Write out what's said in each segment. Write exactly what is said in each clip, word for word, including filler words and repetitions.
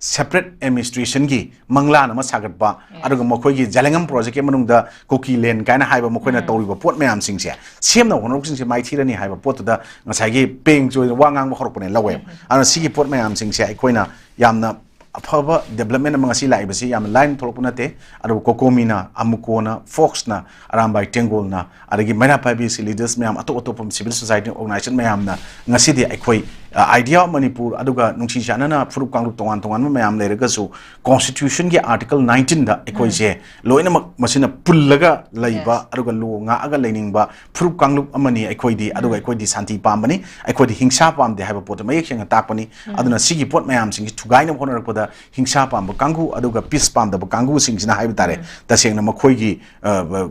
separate administrationꯒꯤ ꯃꯪꯂꯥꯟ ꯑꯃ ꯁꯥꯒꯠꯄ, ꯑꯗꯨꯒ ꯃꯈꯣꯏꯒꯤ ꯖꯦꯂꯦꯡꯉꯝ projectꯀꯤ ꯃꯅꯨꯡꯗ ꯀꯨꯀꯤ land ꯀꯥꯏꯅ ꯍꯥꯏꯕ ꯃꯈꯣꯏꯅ ꯇꯧꯔꯤꯕ ꯄꯣꯠ ꯃꯌꯥꯝꯁꯤꯡꯁꯦ ꯁꯦꯝꯅꯕ ꯍꯣꯠꯅꯔꯛꯄꯁꯤꯡꯁꯦ ꯃꯥꯏꯊꯤꯔꯅꯤ ꯍꯥꯏꯕ ꯄꯣꯠꯇꯨꯗ ꯉꯁꯥꯏꯒꯤ ꯄꯦꯡ ꯆꯣꯏꯅ ꯋꯥ ꯉꯥꯡꯕ ꯍꯧꯔꯛꯄꯅꯦ ꯂꯧꯋꯦꯕ꯫ ꯑꯗꯨꯅ ꯁꯤꯒꯤ ꯄꯣꯠ ꯃꯌꯥꯝꯁꯤꯡꯁꯦ ꯑꯩꯈꯣꯏꯅ ꯌꯥꯝꯅ ꯑꯐꯕ development ꯑꯃ ꯉꯁꯤ ꯂꯥꯛꯏꯕꯁꯤ ꯌꯥꯝꯅ ꯂꯥꯏꯅ ꯊꯣꯛꯂꯛꯄ ꯅꯠꯇꯦ꯫ ꯑꯗꯨꯕꯨ COCOMIꯅ, AMUCOꯅ, FOCSꯅ, ꯑꯔꯥꯝꯕꯥꯏ ꯇꯦꯡꯒꯣꯜꯅ, ꯑꯗꯒꯤ ꯃꯩꯔꯥ ꯄꯥꯏꯕꯤ leaders ꯃꯌꯥꯝ, ꯑꯇꯣꯞ ꯑꯇꯣꯞꯄ civil society organization ꯃꯌꯥꯝꯅ ꯉꯁꯤꯗꯤ ꯑꯩꯈꯣꯏ, ꯑ, Idea of Manipur, ꯑꯗꯨꯒ ꯅꯨꯡꯁꯤ ꯆꯥꯟꯅꯅ ꯐꯨꯔꯨꯞ ꯀꯥꯡꯂꯨꯞ ꯇꯣꯉꯥꯟ ꯇꯣꯉꯥꯟꯕ ꯃꯌꯥꯝ ꯂꯩꯔꯒꯁꯨ constitutionꯒꯤ article nineteenꯗ ꯑꯩꯈꯣꯏꯁꯦ ꯂꯣꯏꯅꯃꯛ ꯃꯁꯤꯅ ꯄꯨꯜꯂꯒ ꯂꯩꯕ, ꯑꯗꯨꯒ ꯂꯣ ꯉꯥꯛꯑꯒ ꯂꯩꯅꯤꯡꯕ ꯐꯨꯔꯨꯞ ꯀꯥꯡꯂꯨꯞ ꯑꯃꯅꯤ ꯑꯩꯈꯣꯏꯗꯤ, ꯑꯗꯨꯒ ꯑꯩꯈꯣꯏꯗꯤ ꯁꯥꯟꯇꯤ ꯄꯥꯝꯕꯅꯤ, ꯑꯩꯈꯣꯏꯗꯤ ꯍꯤꯡꯁꯥ ꯄꯥꯝꯗꯦ ꯍꯥꯏꯕ ꯄꯣꯠꯇꯣ ꯃꯌꯦꯛ ꯁꯦꯡꯅ ꯇꯥꯛꯄꯅꯤ꯫ ꯑꯗꯨꯅ ꯁꯤꯒꯤ ꯄꯣꯠ ꯃꯌꯥꯝꯁꯤꯡꯁꯤ ꯊꯨꯒꯥꯏꯅꯕ ꯍꯣꯠꯅꯔꯛꯄꯗ ꯍꯤꯡꯁꯥ ꯄꯥꯝꯕ ꯀꯥꯡꯕꯨ, ꯑꯗꯨꯒ peace ꯄꯥꯝꯗꯕ ꯀꯥꯡꯕꯨꯁꯤꯡꯁꯤꯅ ꯍꯥꯏꯕ ꯇꯥꯔꯦ, ꯇꯁꯦꯡꯅ ꯃꯈꯣꯏꯒꯤ, ꯑ,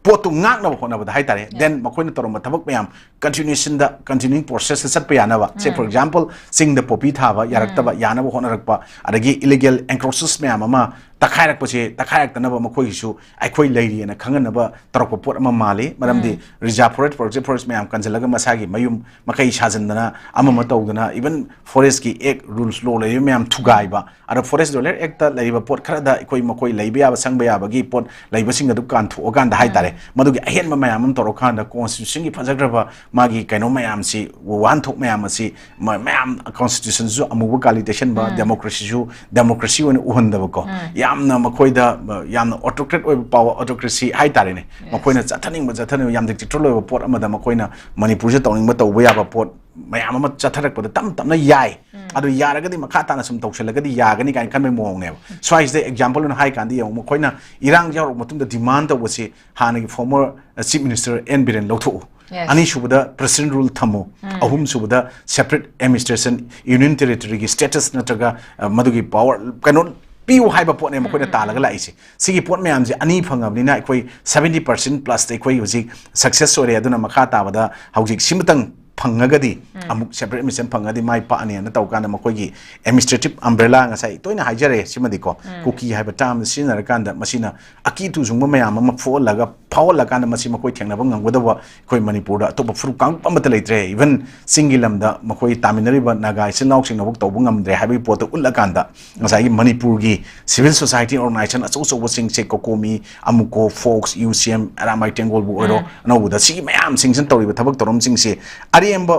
ꯄꯣꯠꯇꯨ ꯉꯥꯛꯅꯕ ꯍꯣꯠꯅꯕꯗ ꯍꯥꯏꯇꯥꯔꯦ, then ꯃꯈꯣꯏꯅ ꯇꯧꯔꯝꯕ ꯊꯕꯛ ꯃꯌꯥꯝ continuationꯗ, continuing processꯇ ꯆꯠꯄ ꯌꯥꯅꯕ, say for example ꯆꯤꯡꯗ poppy ꯊꯥꯕ ꯌꯥꯔꯛꯇꯕ, ꯌꯥꯅꯕ ꯍꯣꯠꯅꯔꯛꯄ, ꯑꯗꯒꯤ illegal encroaches ꯃꯌꯥꯝ ꯑꯃ ꯇꯛꯈꯥꯏꯔꯛꯄꯁꯦ, ꯇꯛꯈꯥꯏꯔꯛꯇꯅꯕ ꯃꯈꯣꯏꯒꯤꯁꯨ ꯑꯩꯈꯣꯏ ꯂꯩꯔꯤꯑꯅ ꯈꯪꯍꯟꯅꯕ ꯇꯧꯔꯛꯄ ꯄꯣꯠ ꯑꯃ ꯃꯥꯜꯂꯤ꯫ ꯃꯔꯝꯗꯤ reserve forest, protected forest ꯃꯌꯥꯝ ꯀꯟꯁꯤꯜꯂꯒ ꯃꯁꯥꯒꯤ ꯃꯌꯨꯝ ꯃꯀꯩ ꯁꯥꯖꯟꯗꯅ, ꯑꯃ ꯑꯃ ꯇꯧꯗꯅ, even forestꯀꯤ act, rules, law ꯂꯩꯔꯤꯕ ꯃꯌꯥꯝ ꯊꯨꯒꯥꯏꯕ, ꯑꯗ Forest Development Actꯇ ꯂꯩꯔꯤꯕ ꯄꯣꯠ ꯈꯔꯗ ꯑꯩꯈꯣꯏ ꯃꯈꯣꯏ ꯂꯩꯕ ꯌꯥꯕ, ꯁꯪꯕ ꯌꯥꯕꯒꯤ ꯄꯣꯠ ꯂꯩꯕꯁꯤꯡ ꯑꯗꯨ ꯀꯥꯟꯊꯣꯛꯑꯀꯥꯟꯗ ꯍꯥꯏꯇꯥꯔꯦ, ꯃꯗꯨꯒꯤ ꯑꯍꯦꯟꯕ ꯃꯌꯥꯝ ꯑꯃ ꯇꯧꯔꯀꯥꯟꯗ constitutionꯒꯤ ꯐꯖꯈ꯭ꯔꯕ ꯃꯥꯒꯤ ꯀꯩꯅꯣ ꯃꯌꯥꯝꯁꯤ, ꯋꯥꯍꯟꯊꯣꯛ ꯃꯌꯥꯝ ꯑꯁꯤ, ꯃ-, ꯃꯌꯥꯝ constitutionꯁꯨ ꯑꯃꯨꯕ ꯀꯥꯂꯤ ꯇꯩꯁꯟꯕ, democracyꯁꯨ democracy ꯑꯣꯏꯅ ꯎꯍꯟꯗꯕꯀꯣ, ꯌꯥꯝꯅ ꯃꯈꯣꯏꯗ, ꯑ, ꯌꯥꯝꯅ autocrat ꯑꯣꯏꯕ power, autocracy ꯍꯥꯏꯇꯥꯔꯦꯅꯦ, ꯃꯈꯣꯏꯅ ꯆꯠꯊꯅꯤꯡꯕ ꯆꯠꯊꯅꯤꯡꯕ, ꯌꯥꯝ dictatorial ꯑꯣꯏꯕ ꯄꯣꯠ ꯑꯃꯗ ꯃꯈꯣꯏꯅ ꯃꯅꯤꯄꯨꯔꯁꯤꯗ ꯇꯧꯅꯤꯡꯕ ꯇꯧꯕ ꯌꯥꯕ ꯄꯣꯠ ꯃꯌꯥꯝ ꯑꯃ ꯆꯠꯊꯔꯛꯄꯗ ꯇꯞ ꯇꯞꯅ ꯌꯥꯏ, ꯑꯗꯨ ꯌꯥꯔꯒꯗꯤ ꯃꯈꯥ ꯇꯥꯅ ꯁꯨꯝ ꯇꯧꯁꯜꯂꯒꯗꯤ ꯌꯥꯒꯅꯤ ꯀꯥꯏꯅ ꯈꯟꯕꯒꯤ ꯃꯑꯣꯡꯅꯦꯕ꯫ ꯁ꯭ꯋꯥꯏꯁꯤꯗ example ꯑꯣꯏꯅ ꯍꯥꯏ ꯀꯥꯟꯗ ꯌꯦꯡꯉꯨ, ꯃꯈꯣꯏꯅ ꯏꯔꯥꯡ ꯌꯥꯎꯔꯕ ꯃꯇꯨꯡꯗ demand ꯇꯧꯕꯁꯤ ꯍꯥꯟꯅꯒꯤ former Chief Minister N Biren ꯂꯧꯊꯣꯛꯎ, ꯑꯅꯤꯁꯨꯕꯗ President Rule ꯊꯝꯃꯨ, ꯑꯍꯨꯝꯁꯨꯕꯗ separate administration, Union Territoryꯒꯤ status ꯅꯠꯇ꯭ꯔꯒ, ꯑ, ꯃꯗꯨꯒꯤ power ꯀꯩꯅꯣ ꯄꯤꯌꯨ ꯍꯥꯏꯕ ꯄꯣꯠꯅꯦ ꯃꯈꯣꯏꯅ ꯇꯥꯜꯂꯒ ꯂꯥꯛꯏꯁꯦ꯫ ꯁꯤꯒꯤ ꯄꯣꯠ ꯃꯌꯥꯝꯁꯦ ꯑꯅꯤ ꯐꯪꯉꯕꯅꯤꯅ ꯑꯩꯈꯣꯏ seventy percent plus ꯑꯩꯈꯣꯏ ꯍꯧꯖꯤꯛ success ꯑꯣꯏꯔꯦ꯫ ꯑꯗꯨꯅ ꯃꯈꯥ ꯇꯥꯕꯗ ꯍꯧꯖꯤꯛ ꯁꯤꯃꯇꯪ ꯐꯪꯉꯒꯗꯤ, ꯑꯃꯨꯛ separate administration ꯐꯪꯉꯒꯗꯤ ꯃꯥꯏ ꯄꯥꯛꯑꯅꯤꯅ ꯇꯧꯀꯥꯟꯗ ꯃꯈꯣꯏꯒꯤ administrative umbrella, ꯉꯁꯥꯏ ꯇꯣꯏꯅ ꯍꯥꯏꯖꯔꯦ ꯁꯤꯃꯗꯤꯀꯣ, ꯀꯨꯀꯤ ꯍꯥꯏꯕ term ꯁꯤꯖꯤꯟꯅꯔꯀꯥꯟꯗ ꯃꯁꯤꯅ ꯑꯀꯤ ꯇꯨꯖꯨꯡꯕ ꯃꯌꯥꯝ ꯑꯃ ꯐꯨꯍꯜꯂꯒ ꯐꯥꯎꯍꯜꯂꯀꯥꯟꯗ ꯃꯁꯤ ꯃꯈꯣꯏ ꯊꯦꯡꯅꯕ ꯉꯝꯒꯗꯕ ꯑꯩꯈꯣꯏ ꯃꯅꯤꯄꯨꯔꯗ ꯑꯇꯣꯞꯄ ꯐꯨꯔꯨꯞ ꯀꯥꯡꯂꯨꯞ ꯑꯃꯠꯇ ꯂꯩꯇ꯭ꯔꯦ꯫ Even ꯆꯤꯡꯒꯤ ꯂꯝꯗ ꯃꯈꯣꯏ ꯇꯥꯃꯤꯟꯅꯔꯤꯕ ꯅꯥꯒꯥ ꯏꯆꯤꯜ ꯏꯅꯥꯎꯁꯤꯡꯅꯐꯥꯎ ꯇꯧꯕ ꯉꯝꯗ꯭ꯔꯦ ꯍꯥꯏꯕꯒꯤ ꯄꯣꯠꯇꯣ ꯎꯠꯂꯀꯥꯟꯗ ꯉꯁꯥꯏꯒꯤ ꯃꯅꯤꯄꯨꯔꯒꯤ civil society organization ꯑꯆꯧ ꯑꯆꯧꯕꯁꯤꯡꯁꯦ, ꯀꯣꯀꯣꯃꯤ, ꯑꯃꯨꯀꯣ, ꯐꯣꯛꯁ, ꯌꯨ ꯁꯤ ꯑꯦꯝ, ꯑꯔꯥꯃꯥꯏ ꯇꯦꯡꯒꯣꯜꯕꯨ ꯑꯣꯏꯔꯣ, ꯑꯅꯧꯕꯗ ꯁꯤꯒꯤ ꯃꯌꯥꯝꯁꯤꯡꯁꯤꯅ ꯇꯧꯔꯤꯕ ꯊꯕꯛ ꯊꯧꯔꯝꯁꯤꯡꯁꯦ ꯑꯔꯦꯝꯕ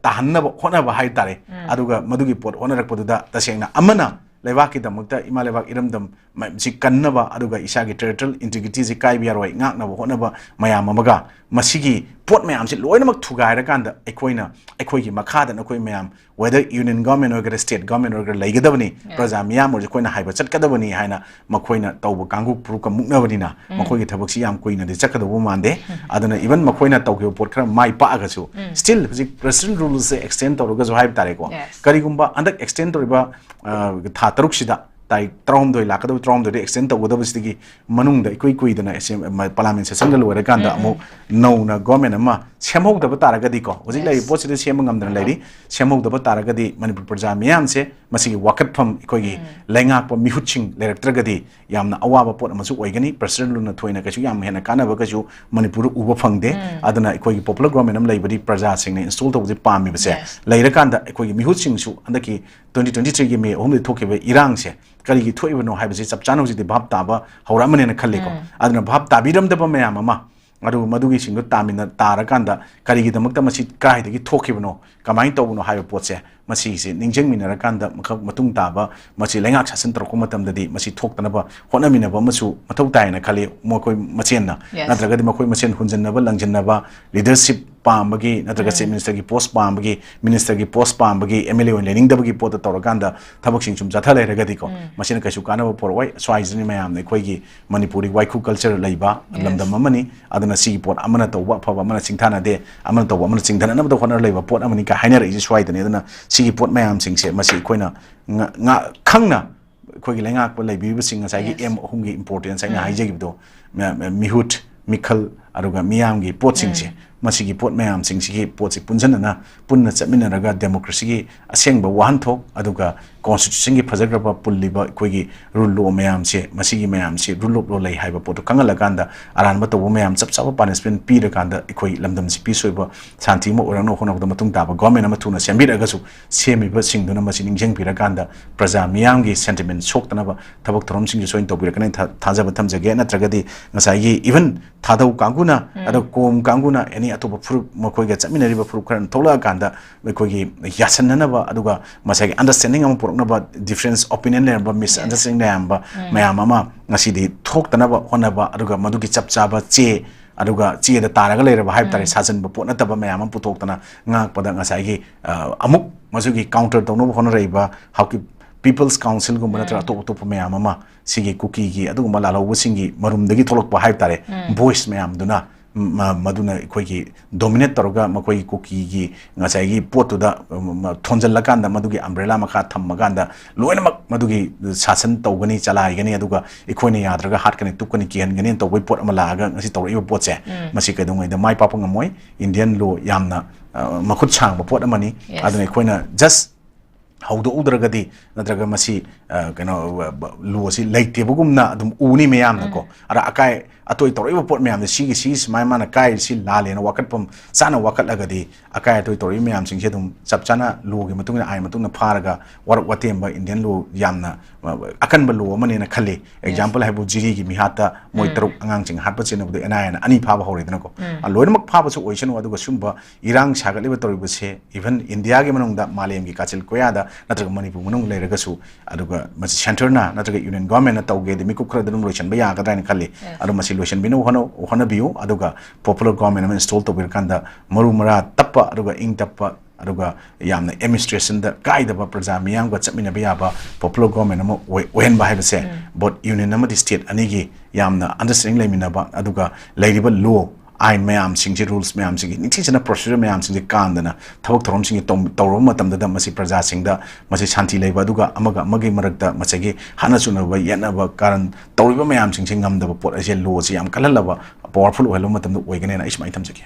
ꯇꯥꯍꯟꯅꯕ ꯍꯣꯠꯅꯕ ꯍꯥꯏ ꯇꯥꯔꯦ꯫ ꯑꯗꯨꯒ ꯃꯗꯨꯒꯤ ꯄꯣꯠ ꯍꯣꯠꯅꯔꯛꯄꯗꯨꯗ ꯇꯁꯦꯡꯅ ꯑꯃꯅ ꯂꯩꯕꯥꯛꯀꯤꯗꯃꯛꯇ, ꯏꯃꯥ ꯂꯩꯕꯥꯛ ꯏꯔꯝꯗꯝ ꯃ-, ꯁꯤ ꯀꯟꯅꯕ, ꯑꯗꯨꯒ ꯏꯁꯥꯒꯤ territorial integrityꯁꯤ ꯀꯥꯏꯕ ꯌꯥꯔꯣꯏ ꯉꯥꯛꯅꯕ ꯍꯣꯠꯅꯕ ꯃꯌꯥꯝ ꯑꯃꯒ, ꯃꯁꯤꯒꯤ ꯄꯣꯠ ꯃꯌꯥꯝꯁꯤ ꯂꯣꯏꯅꯃꯛ ꯊꯨꯒꯥꯏꯔꯀꯥꯟꯗ ꯑꯩꯈꯣꯏꯅ, ꯑꯩꯈꯣꯏꯒꯤ ꯃꯈꯥꯗ ꯅꯈꯣꯏ ꯃꯌꯥꯝ, whether union government ꯑꯣꯏꯒꯦꯔꯥ, state government ꯑꯣꯏꯒꯦꯔꯥ, ꯂꯩꯒꯗꯕꯅꯤ꯫ ꯄ꯭ꯔꯖꯥ ꯃꯤꯌꯥꯝ ꯑꯣꯏꯔꯁꯨ ꯑꯩꯈꯣꯏꯅ ꯍꯥꯏꯕ ꯆꯠꯀꯗꯕꯅꯤ ꯍꯥꯏꯅ ꯃꯈꯣꯏꯅ ꯇꯧꯕ ꯀꯥꯡꯕꯨ ꯐꯨꯔꯨꯞꯀ ꯃꯨꯛꯅꯕꯅꯤꯅ ꯃꯈꯣꯏꯒꯤ ꯊꯕꯛꯁꯤ ꯌꯥꯝ ꯀꯨꯏꯅꯗꯤ ꯆꯠꯀꯗꯧꯕ ꯃꯥꯟꯗꯦ꯫ ꯑꯗꯨꯅ even ꯃꯈꯣꯏꯅ ꯇꯧꯈꯤꯕ ꯄꯣꯠ ꯈꯔ ꯃꯥꯏ ꯄꯥꯛꯑꯒꯁꯨ, still ꯍꯧꯖꯤꯛ president ruleꯁꯦ extend ꯇꯧꯔꯒꯁꯨ ꯍꯥꯏꯕ ꯇꯥꯔꯦꯀꯣ, ꯀꯔꯤꯒꯨꯝꯕ ꯍꯟꯗꯛ extend ꯇꯧꯔꯤꯕ, ꯑ, ꯊꯥ ꯇꯔꯨꯛꯁꯤꯗ, ꯇꯥꯔꯤꯛ ꯇꯔꯥꯍꯨꯝꯗꯣꯏ ꯂꯥꯛꯀꯗꯕ ꯇꯔꯥꯍꯨꯝꯗꯣꯏꯗ extend ꯇꯧꯒꯗꯕꯁꯤꯗꯒꯤ ꯃꯅꯨꯡꯗ ꯏꯀꯨꯏ ꯀꯨꯏꯗꯅ ꯑꯦꯁꯦꯝ-, ꯃ-, parliament sessionꯒ ꯂꯣꯏꯔꯀꯥꯟꯗ ꯑꯃꯨꯛ ꯅꯧꯅ government ꯑꯃ ꯁꯦꯝꯍꯧꯗꯕ ꯇꯥꯔꯒꯗꯤꯀꯣ, ꯍꯧꯖꯤꯛ ꯂꯩꯔꯤꯕ ꯄꯣꯠꯁꯤꯗ ꯁꯦꯝꯕ ꯉꯝꯗꯅ ꯂꯩꯔꯤ꯫ ꯁꯦꯝꯍꯧꯗꯕ ꯇꯥꯔꯒꯗꯤ ꯃꯅꯤꯄꯨꯔ ꯄ꯭ꯔꯖꯥ ꯃꯤꯌꯥꯝꯁꯦ ꯃꯁꯤꯒꯤ ꯋꯥꯀꯠꯐꯝ, ꯑꯩꯈꯣꯏꯒꯤ ꯂꯩꯉꯥꯛꯄ ꯃꯤꯍꯨꯠꯁꯤꯡ ꯂꯩꯔꯛꯇ꯭ꯔꯒꯗꯤ ꯌꯥꯝꯅ ꯑꯋꯥꯕ ꯄꯣꯠ ꯑꯃꯁꯨ ꯑꯣꯏꯒꯅꯤ꯫ President ruleꯅ ꯊꯣꯏꯅ ꯀꯩꯁꯨ ꯌꯥꯝ ꯍꯦꯟꯅ ꯀꯥꯟꯅꯕ ꯀꯩꯁꯨ ꯃꯅꯤꯄꯨꯔꯗ ꯎꯕ ꯐꯪꯗꯦ꯫ ꯑꯗꯨꯅ ꯑꯩꯈꯣꯏꯒꯤ popular government ꯑꯃ ꯂꯩꯕꯗꯤ ꯄ꯭ꯔꯖꯥꯁꯤꯡꯅ install ꯇꯧꯕꯁꯦ ꯄꯥꯝꯃꯤꯕꯁꯦ ꯂꯩꯔꯀꯥꯟꯗ ꯑꯩꯈꯣꯏꯒꯤ ꯃꯤꯍꯨꯠꯁꯤꯡꯁꯨ ꯍꯟꯗꯛꯀꯤ twenty twenty threeꯒꯤ May ꯑꯍꯨꯝꯗ ꯊꯣꯛꯈꯤꯕ ꯏꯔꯥꯡꯁꯦ ꯀꯔꯤꯒꯤ ꯊꯣꯛꯏꯕꯅꯣ ꯍꯥꯏꯕꯁꯤ ꯆꯞ ꯆꯥꯅ ꯍꯧꯖꯤꯛꯇꯤ ꯚꯥꯞ ꯇꯥꯕ ꯍꯧꯔꯛꯑꯃꯅꯦꯅ ꯈꯜꯂꯤꯀꯣ꯫ ꯑꯗꯨꯅ ꯚꯥꯞ ꯇꯥꯕꯤꯔꯝꯗꯕ ꯃꯌꯥꯝ ꯑꯃ, ꯑꯗꯨꯒ ꯃꯗꯨꯒꯤꯁꯤꯡꯗꯣ ꯇꯥꯃꯤꯟꯅ-, ꯇꯥꯔꯀꯥꯟꯗ ꯀꯔꯤꯒꯤꯗꯃꯛꯇ ꯃꯁꯤ ꯀꯥꯏꯗꯒꯤ ꯊꯣꯛꯈꯤꯕꯅꯣ, ꯀꯃꯥꯏꯅ ꯇꯧꯕꯅꯣ ꯍꯥꯏꯕ ꯄꯣꯠꯁꯦ, ꯃꯁꯤꯁꯦ ꯅꯤꯡꯁꯤꯡꯃꯤꯟꯅꯔꯀꯥꯟꯗ ꯃꯈ-, ꯃꯇꯨꯡ ꯇꯥꯕ ꯃꯁꯤ ꯂꯩꯉꯥꯛ ꯁꯥꯁꯟ ꯇꯧꯔꯛꯄ ꯃꯇꯝꯗꯗꯤ ꯃꯁꯤ ꯊꯣꯛꯇꯅꯕ ꯍꯣꯠꯅꯃꯤꯟꯅꯕ ꯑꯃꯁꯨ ꯃꯊꯧ ꯇꯥꯏꯅ ꯈꯜꯂꯤ꯫ ꯃꯈꯣꯏ ꯃꯁꯦꯟꯅ, ꯅꯠꯇ꯭ꯔꯒꯗꯤ ꯃꯈꯣꯏ ꯃꯁꯦꯟ ꯍꯨꯟꯖꯟꯅꯕ, ꯂꯪꯖꯟꯅꯕ, leadership ꯄꯥꯝꯕꯒꯤ, ꯅꯠꯇ꯭ꯔꯒ chief ministerꯒꯤ post ꯄꯥꯝꯕꯒꯤ, ministerꯒꯤ post ꯄꯥꯝꯕꯒꯤ, M L A ꯑꯣꯏꯅ ꯂꯩꯅꯤꯡꯗꯕꯒꯤ ꯄꯣꯠꯇ ꯇꯧꯔꯀꯥꯟꯗ ꯊꯕꯛꯁꯤꯡ ꯁꯨꯝ ꯆꯠꯊ ꯂꯩꯔꯒꯗꯤꯀꯣ, ꯃꯁꯤꯅ ꯀꯩꯁꯨ ꯀꯥꯟꯅꯕ ꯄꯨꯔꯛꯑꯣꯏ꯫ ꯁ꯭ꯋꯥꯏꯁꯤꯗꯅꯤ ꯃꯌꯥꯝꯅ ꯑꯩꯈꯣꯏꯒꯤ ꯃꯅꯤꯄꯨꯔꯤ ꯋꯥꯏꯈꯨ culture ꯂꯩꯕ ꯂꯝꯗꯝ ꯑꯃꯅꯤ꯫ ꯑꯗꯨꯅ ꯁꯤꯒꯤ ꯄꯣꯠ ꯑꯃꯅ ꯇꯧꯕ ꯑꯐꯕ ꯑꯃꯅ ꯁꯤꯡꯊꯥꯅꯗꯦ, ꯑꯃꯅ ꯇꯧꯕ ꯑꯃꯅ ꯆꯤꯡꯊꯅꯅꯕꯗ ꯍꯣꯠꯅꯔ ꯂꯩꯕ ꯄꯣꯠ ꯑꯃꯅꯤ ꯀꯥꯏ ꯍꯥꯏꯅꯔꯛꯏꯁꯦ ꯁ꯭ꯋꯥꯏꯗꯅꯤ꯫ ꯑꯗꯨꯅ ꯁꯤꯒꯤ ꯄꯣꯠ ꯃꯌꯥꯝꯁꯤꯡꯁꯦ ꯃꯁꯤ ꯑꯩꯈꯣꯏꯅ ꯉ-, ꯉ-, ꯈꯪꯅ ꯑꯩꯈꯣꯏꯒꯤ ꯂꯩꯉꯥꯛꯄ ꯂꯩꯕꯤꯔꯤꯕꯁꯤꯡ ꯉꯁꯥꯏꯒꯤ M ꯑꯍꯨꯝꯒꯤ importance ꯑꯩꯅ ꯍꯥꯏꯖꯈꯤꯕꯗꯣ, ꯃ-, ꯃ-, ꯃꯤꯍꯨꯠ, ꯃꯤꯈꯜ, ꯑꯗꯨꯒ ꯃꯤꯌꯥꯝꯒꯤ ꯄꯣꯠꯁꯤꯡꯁꯦ, ꯃꯁꯤꯒꯤ ꯄꯣꯠ ꯃꯌꯥꯝꯁꯤꯡꯁꯤꯒꯤ ꯄꯣꯠꯁꯤ ꯄꯨꯟꯁꯤꯟꯅꯅ ꯄꯨꯟꯅ ꯆꯠꯃꯤꯟꯅꯔꯒ democracyꯒꯤ ꯑꯁꯦꯡꯕ ꯋꯥꯍꯟꯊꯣꯛ, ꯑꯗꯨꯒ constitutionꯒꯤ ꯐꯖꯈ꯭ꯔꯕ ꯄꯨꯜꯂꯤꯕ ꯑꯩꯈꯣꯏꯒꯤ rule law ꯃꯌꯥꯝꯁꯦ, ꯃꯁꯤꯒꯤ ꯃꯌꯥꯝꯁꯦ, rule of law ꯂꯩ ꯍꯥꯏꯕ ꯄꯣꯠꯇꯣ ꯈꯪꯍꯜꯂꯀꯥꯟꯗ, ꯑꯔꯥꯟꯕ ꯇꯧꯕ ꯃꯌꯥꯝ ꯆꯞ ꯆꯥꯕ punishment ꯄꯤꯔꯀꯥꯟꯗ, ꯑꯩꯈꯣꯏ ꯂꯝꯗꯝꯁꯤ peace ꯑꯣꯏꯕ, ꯁꯥꯟꯇꯤ ꯑꯃ ꯑꯣꯏꯔꯛꯅꯕ ꯍꯣꯠꯅꯕꯗ ꯃꯇꯨꯡ ꯇꯥꯕ government ꯑꯃ ꯊꯨꯅ ꯁꯦꯝꯕꯤꯔꯛꯑꯒꯁꯨ, ꯁꯦꯝꯃꯤꯕꯁꯤꯡꯗꯨꯅ ꯃꯁꯤ ꯅꯤꯡꯁꯤꯡꯕꯤꯔꯀꯥꯟꯗ ꯄ꯭ꯔꯖꯥ ꯃꯤꯌꯥꯝꯒꯤ sentiment ꯁꯣꯛꯇꯅꯕ ꯊꯕꯛ ꯊꯧꯔꯝꯁꯤꯡꯁꯨ ꯁꯣꯏꯅ ꯇꯧꯕꯤꯔꯛꯀꯅꯤ ꯊꯥ-, ꯊꯥꯖꯕ ꯊꯝꯖꯒꯦ꯫ ꯅꯠꯇ꯭ꯔꯒꯗꯤ ꯉꯁꯥꯏꯒꯤ even ꯊꯥꯗꯧ ꯀꯥꯡꯕꯨꯅ, ꯎꯝ꯫ ꯑꯗꯨꯒ ꯀꯣꯝ ꯀꯥꯡꯕꯨꯅ, ꯑꯦꯅꯤ ꯑꯇꯣꯞꯄ ꯐꯨꯔꯨꯞ, ꯃꯈꯣꯏꯒ ꯆꯠꯃꯤꯟꯅꯔꯤꯕ ꯐꯨꯔꯨꯞ ꯈꯔꯅ ꯊꯣꯛꯂꯛꯑꯀꯥꯟꯗ ꯑꯩꯈꯣꯏꯒꯤ ꯌꯥꯁꯟꯅꯅꯕ, ꯑꯗꯨꯒ ꯉꯁꯥꯏꯒꯤ understanding ꯑꯃ ꯄꯨꯔꯛꯅꯕ, difference opinion ꯂꯩꯔꯝꯕ, misunderstanding ꯂꯩꯔꯝꯕ ꯎꯝ꯫ ꯃꯌꯥꯝ ꯑꯃ ꯉꯁꯤꯗꯤ ꯊꯣꯛꯇꯅꯕ ꯍꯣꯠꯅꯕ, ꯑꯗꯨꯒ ꯃꯗꯨꯒꯤ ꯆꯞ ꯆꯥꯕ ꯆꯦ, ꯑꯗꯨꯒ ꯆꯦꯗ ꯇꯥꯔꯒ ꯂꯩꯔꯕ ꯍꯥꯏꯕ ꯇꯥꯔꯦ, ꯎꯝ꯫ ꯁꯥꯖꯟꯕ ꯄꯣꯠ ꯅꯠꯇꯕ ꯃꯌꯥꯝ ꯑꯃ ꯄꯨꯊꯣꯛꯇꯅ ꯉꯥꯛꯄꯗ ꯉꯁꯥꯏꯒꯤ, ꯑ, ꯑꯃꯨꯛ ꯃꯁꯤꯒꯤ counter ꯇꯧꯅꯕ ꯍꯣꯠꯅꯔꯛꯏꯕ ꯍꯧꯖꯤꯛꯀꯤ People's Councilꯒꯨꯝꯕ ꯅꯠꯇ꯭ꯔꯒ ꯎꯝ꯫ ꯑꯇꯣꯞ ꯑꯇꯣꯞꯄ ꯃꯌꯥꯝ ꯑꯃ ꯁꯤꯒꯤ ꯀꯨꯀꯤꯒꯤ ꯑꯗꯨꯒꯨꯝꯕ ꯂꯥꯜꯍꯧꯕꯁꯤꯡꯒꯤ ꯃꯔꯨꯝꯗꯒꯤ ꯊꯣꯛꯂꯛꯄ ꯍꯥꯏꯕ ꯇꯥꯔꯦ, ꯎꯝ꯫ Voice ꯃꯌꯥꯝꯗꯨꯅ, ꯃ-, ꯃꯗꯨꯅ ꯑꯩꯈꯣꯏꯒꯤ dominate ꯇꯧꯔꯒ ꯃꯈꯣꯏꯒꯤ ꯀꯨꯀꯤꯒꯤ ꯉꯁꯥꯏꯒꯤ ꯄꯣꯠꯇꯨꯗ, ꯎꯝ, ꯃ-, ꯊꯣꯟꯖꯜꯂꯀꯥꯟꯗ, ꯃꯗꯨꯒꯤ umbrella ꯃꯈꯥ ꯊꯝꯃꯀꯥꯟꯗ ꯂꯣꯏꯅꯃꯛ ꯃꯗꯨꯒꯤ ꯁꯥꯁꯟ ꯇꯧꯒꯅꯤ, ꯆꯂꯥꯏꯒꯅꯤ, ꯑꯗꯨꯒ ꯑꯩꯈꯣꯏꯅ ꯌꯥꯗ꯭ꯔꯒ ꯍꯥꯠꯀꯅꯤ, ꯇꯨꯞꯀꯅꯤ, ꯀꯤꯍꯟꯒꯅꯤꯅ ꯇꯧꯕꯒꯤ ꯄꯣꯠ ꯑꯃ ꯂꯥꯛꯑꯒ ꯉꯁꯤ ꯇꯧꯔꯛꯏꯕ ꯄꯣꯠꯁꯦ, ꯎꯝ꯫ ꯃꯁꯤ ꯀꯩꯗꯧꯉꯩꯗ ꯃꯥꯏ ꯄꯥꯛꯄ ꯉꯝꯃꯣꯏ꯫ Indian law ꯌꯥꯝꯅ, ꯑ, ꯃꯈꯨꯠ ꯁꯥꯡꯕ ꯄꯣꯠ ꯑꯃꯅꯤ꯫ Yes꯫ ꯑꯗꯨꯅ ꯑꯩꯈꯣꯏꯅ just ꯍꯧꯗꯣꯛꯎꯗ꯭ꯔꯒꯗꯤ, ꯅꯠꯇ꯭ꯔꯒ ꯃꯁꯤ, ꯑ, ꯀꯩꯅꯣ, ꯑ, ꯕ-, law ꯑꯁꯤ ꯂꯩꯇꯦꯕꯒꯨꯝꯅ ꯑꯗꯨꯝ ꯎꯅꯤ ꯃꯌꯥꯝꯅꯀꯣ꯫ ꯎꯝ꯫ ꯑꯗ ꯑꯀꯥꯏ ꯑꯇꯣꯏ ꯇꯧꯔꯛꯏꯕ ꯄꯣꯠ ꯃꯌꯥꯝꯁꯦ, ꯁꯤꯒꯤ, ꯁꯤꯒꯤ ꯁꯨꯃꯥꯏ ꯃꯥꯅ ꯀꯥꯏꯔꯤꯁꯤ ꯂꯥꯜꯂꯦꯅ ꯋꯥꯀꯠꯐꯝ ꯆꯥꯅ ꯋꯥꯀꯠꯂꯒꯗꯤ, ꯑꯀꯥꯏ ꯑꯇꯣꯏ ꯇꯧꯔꯛꯏꯕ ꯃꯌꯥꯝꯁꯤꯡꯁꯦ ꯑꯗꯨꯝ ꯆꯞ ꯆꯥꯅ lawꯒꯤ ꯃꯇꯨꯡ ꯏꯟꯅ, ꯑꯥꯏꯟ ꯃꯇꯨꯡ ꯏꯟꯅ ꯐꯥꯔꯒ ꯋꯥꯔꯛ ꯋꯥꯇꯦꯝꯕ Indian law ꯌꯥꯝꯅ, ꯑ, ꯑꯀꯟꯕ law ꯑꯃꯅꯦꯅ ꯈꯜꯂꯤ꯫ Yes꯫ Example ꯍꯥꯏꯕꯨ ꯖꯤꯔꯤꯒꯤ ꯃꯤꯍꯥꯠꯇ ꯃꯣꯏ ꯎꯝ꯫ ꯇꯔꯨꯛ ꯑꯉꯥꯡꯁꯤꯡ ꯍꯥꯠꯄ ꯆꯦꯟꯅꯕꯗꯣ ꯑꯦꯟ ꯑꯥꯏ ꯑꯦꯅ ꯑꯅꯤ ꯐꯥꯕ ꯍꯧꯔꯦꯗꯅꯀꯣ꯫ ꯎꯝ꯫ ꯑ, ꯂꯣꯏꯅꯃꯛ ꯐꯥꯕꯁꯨ ꯑꯣꯏꯁꯅꯨ, ꯑꯗꯨꯒ ꯁꯨꯝꯕ ꯏꯔꯥꯡ ꯁꯥꯒꯠꯂꯤꯕ ꯇꯧꯔꯤꯕꯁꯦ, even ꯏꯟꯗꯤꯌꯥꯒꯤ ꯃꯅꯨꯡꯗ, ꯃꯥꯂꯦꯝꯒꯤ ꯀꯥꯆꯤꯜ ꯀꯣꯌꯥꯗ ꯅꯠꯇ꯭ꯔꯒ ꯃꯅꯤꯄꯨꯔ ꯃꯅꯨꯡꯗ ꯂꯩꯔꯒꯁꯨ, ꯑꯗꯨꯒ ꯃꯁꯤ centreꯅ ꯅꯠꯇ꯭ꯔꯒ union governmentꯅ ꯇꯧꯒꯦꯗꯤ ꯃꯤꯀꯨꯞ ꯈꯔꯗ ꯑꯗꯨꯝ ꯂꯣꯏꯁꯤꯟꯕ ꯌꯥꯒꯗ꯭ꯔꯥ ꯍꯥꯏꯅ ꯈꯜꯂꯤ꯫ Yes꯫ ꯑꯗꯣ ꯃꯁꯤ ꯂꯣꯏꯁꯤꯟꯕꯤꯅꯕ ꯍꯣꯠꯅ-, ꯍꯣꯠꯅꯕꯤꯌꯨ꯫ ꯑꯗꯨꯒ popular government ꯑꯃ install ꯇꯧꯕꯤꯔꯀꯥꯟꯗ ꯃꯔꯨ ꯃꯔꯥ ꯇꯞꯄ, ꯑꯗꯨꯒ ꯏꯪ ꯇꯞꯄ, ꯑꯗꯨꯒ ꯌꯥꯝꯅ administrationꯗ ꯀꯥꯏꯗꯕ, ꯄ꯭ꯔꯖꯥ ꯃꯤꯌꯥꯝꯒ ꯆꯠꯃꯤꯟꯅꯕ ꯌꯥꯕ popular government ꯑꯃ ꯑꯣꯏ-, ꯑꯣꯏꯍꯟꯕ ꯍꯥꯏꯕꯁꯦ, ꯎꯝ꯫ Both union ꯑꯃꯗꯤ state ꯑꯅꯤꯒꯤ ꯌꯥꯝꯅ understanding ꯂꯩꯃꯤꯟꯅꯕ, ꯑꯗꯨꯒ ꯂꯩꯔꯤꯕ law, ꯑꯥꯏꯟ ꯃꯌꯥꯝꯁꯤꯡꯁꯤ, rules ꯃꯌꯥꯝꯁꯤꯡꯁꯤ ꯅꯤꯡꯊꯤꯖꯅ, procedure ꯃꯌꯥꯝꯁꯤꯡꯁꯤ ꯀꯥꯟꯗꯅ ꯊꯕꯛ ꯊꯧꯔꯝꯁꯤꯡꯁꯤ ꯇꯧ-, ꯇꯧꯔꯕ ꯃꯇꯝꯗꯗ ꯃꯁꯤ ꯄ꯭ꯔꯖꯥꯁꯤꯡꯗ ꯃꯁꯤ ꯁꯥꯟꯇꯤ ꯂꯩꯕ, ꯑꯗꯨꯒ ꯑꯃꯒ ꯑꯃꯒꯤ ꯃꯔꯛꯇ ꯉꯁꯥꯏꯒꯤ ꯍꯥꯠꯅ ꯆꯨꯅꯕ, ꯌꯦꯠꯅꯕ, ꯀꯥꯔꯟ ꯇꯧꯔꯤꯕ ꯃꯌꯥꯝꯁꯤꯡꯁꯤ ꯉꯝꯗꯕ ꯄꯣꯠ ꯑꯁꯦ, lawꯁꯤ ꯌꯥꯝ ꯀꯜꯍꯜꯂꯕ, powerful ꯑꯣꯏꯍꯜꯂꯕ ꯃꯇꯝꯗ ꯑꯣꯏꯒꯅꯦꯅ ꯑꯩ ꯁꯨꯃꯥꯏꯅ ꯊꯝꯖꯒꯦ꯫